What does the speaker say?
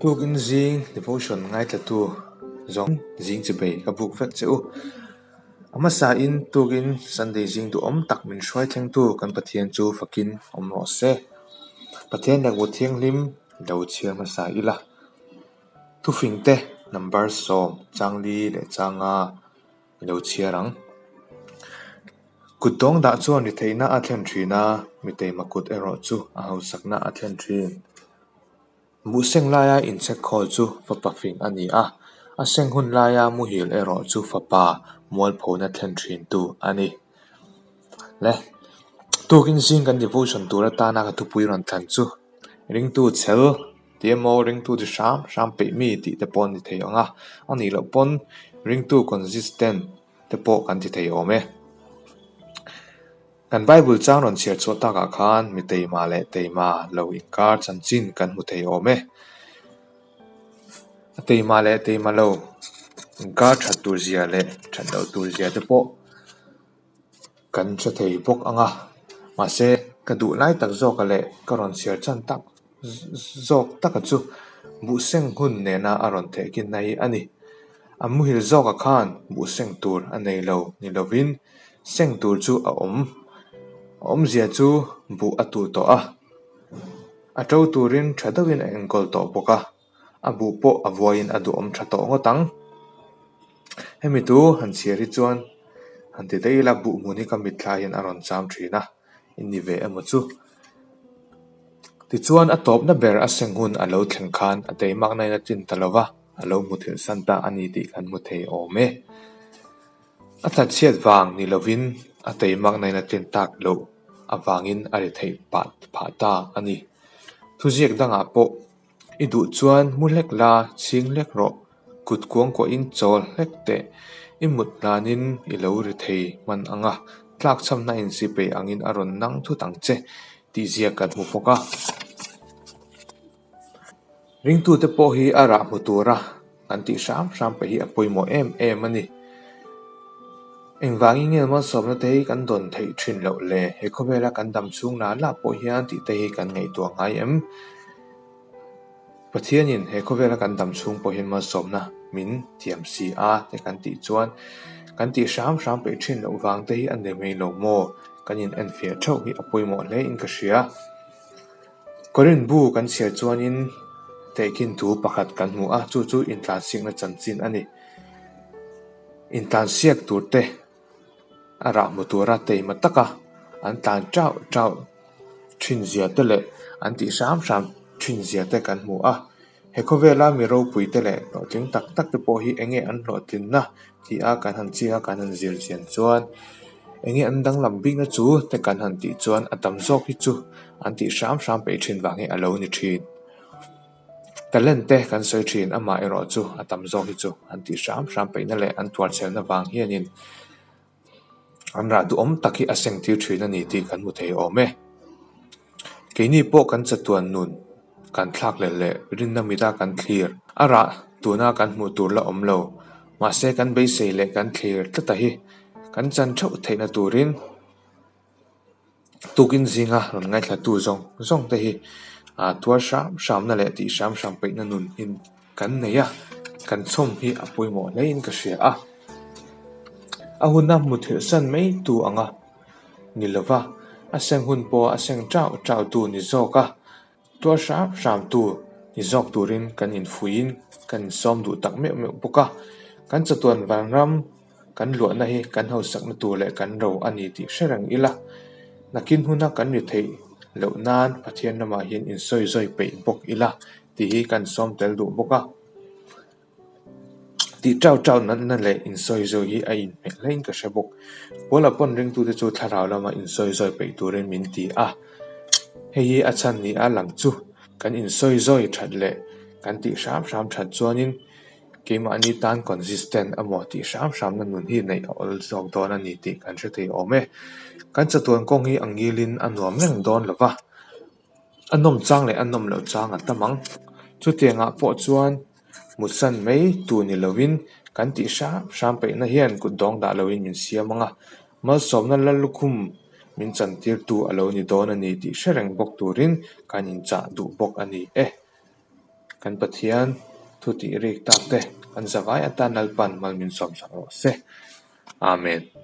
Tukin zing devotion ngaithlatu zawng zing chibei ka buk vek che u. A hmasain tukin Sunday zing duhawm tak min hruai thlengtu kan Pathian chu fakin awm rawh se. Pathian lehkhabu thianghlim lo chhiar hmasa ila. Thufingte number 10 chang 4 leh chang 5 i lo chhiar ang. Kut dawng dah chuan ri theihna a thlen thin a, mi teima kut erawh chu a hausakna a thlen thin. Buh seng laia inchhek khawl chu fapa fing a ni a, a seng hun laia muhil erawh chu fapa mualphona thlen thintu a ni. Le, tukin zing kan devotion tur atana ka thupui rawn thlan chu ringtu chhel ti emaw ringtu ti hram hram peih mi tih te pawh a ni thei ang a, a nih loh pawn ringtu consistent te pawh kan ti thei awm e. Kan Bible chang rawn chhiar chhuah takah khan mi teima leh teima lo inkar chanchin kan hmu thei awm e. A teima leh teima lo inkar that tur zia leh that loh tur zia te pawh kan hre thei bawk ang a. Mahse, ka duh lai tak zawka leh ka rawn chhiar chan tak zawk taka chu buhseng hun nena a rawn thehkinna hi a ni. A muhil zawkah khan buhseng tur a nei lo ni lovin seng tur chu a awm. A awmzia chu buh a tuh tawh a, a to turin tha deuhin a enkawl tawh bawk a, a buh pawh a vuaiin a duhawm tha tawh ngawt ang. Hemi tu han chhiar hi chuan han ti daih ila buh hmun hi ka mitthla hian a rawn cham thin a, i ni ve emaw chu. Tichuan a tawpna ber a seng hun a lo thleng khan a teimakna in a tlin ta lova, a lo hmu thilh san ta a ni tih kan hmu thei awm e. A thatchhiat vang ni lovin a teimakna in a tlin tak loh avangin a ri theih pah phah ta a ni. Thuziak dangah pawh i duh chuan mu hlek la, chhing hlek rawh, kut kuangkuahin chawl hlek teh, i mut hlanin i lo ri thei hman ang a, tlakchhamna insipei angin a rawn nang thut ang che tih ziak kan hmu bawk a. Ringtute pawh hi a rah hmu tura kan tih hram hram pawh hi a pawimawh em em a ni. Engvangin nge malsawmna te hi kan dawn theih thin loh le? He khawvela kan dam chhung lah lah pawh hian tih te hi kan ngaihtuah ngai em? Pathianin he khawvela kan dam chhung pawh hian malsawmna min thiam si a te kan tih chuan kan tih hram hram peih thin loh vang te hi a ni mai lo maw? Kan in enfiah theuh hi a pawimawh hle in ka hria. Korin bu kan chhiar chuanin tehkhin thu pakhat kan hmu a, chu chu intlansiakna chanchin a ni. Intlansiak turte a rah hmu tura teima taka an tlan chauh chauh thin zia te leh an tih hram hram thin zia te kan hmu a. He khawvela mi ropui te leh hlawhtling tak tak te pawh hi enge an hlawhtlinna tih a kan han chhiar a kan han zir chian chuan enge an danglam bikna chu te kan han tih chuan a tam zawk hi chu an tih hram hram peih thin vang hi a lo ni thin. Talent te kan sawi thin amah erawh chu a tam zawk hi chu an tih hram hram peihna leh an tuarchhelna vang hianin An rah duhawm tak hi a seng tir thin a ni tih kan hmu thei awm e. Keini pawh kan chatuan nun kan thlak leh leh rinna mita kan thlir. A rah tuna kan hmuh tur la awm lo. Mahse kan beisei leh kan thlir tlata hi kan chan theuh theihna turin Tukin zinga rawn ngaithlatu zawng zawng te hi tuar hram hramna leh tih hram hram peihna nun hi kan nei a, kan chhawm hi a pawimawh hlein ka hria a. A huna muthilh san mai tu anga ni lova, a seng hun pawh a seng chau chau tu ni zawk a, tuar hram hram tu ni zawk turin kan infuihin kan insawm duh tak meuh meuh bawk a. Kan chatuan vanram Kan luahna hi kan hausakna tur leh kan ro a ni tih hre reng ila, nakin huna kan ri theih loh nan Pathian lamah hian insawi zawi peih bawk ila tih hi kan sawm tel duh bawk a. Tih chau chau natna leh insawi zawi hi a inhmeh hlein ka hre bawk. Paula pawn ringtute chu thlarau lama insawi zawi peih turin min ti a, hei hi a chhan ni a lang chu kan insawi zawi that leh kan tih hram hram that chuanin Keimahni tan consistent emaw tih hram hramna nun hi neih a awl zawk dawn a ni tih kan hre thei awm e. Kan chatuan kawng hi a ngilin a nuam reng dawn lo va, a nawm chang leh a nawm loh chang a tam ang. Chutiangah pawh chuan mutsan mai tur ni lovin kan tih hram hram peihna hian kut dawng dah loin min siam ang a, malsawmna la lukhum min chantirtu a lo ni dawn a ni tih hre reng bawk turin kan inchah duh bawk a ni e. Kan Pathian thu tih rik tak te kan zavai atan Lalpan mal min sawm sak rawh se. Amen.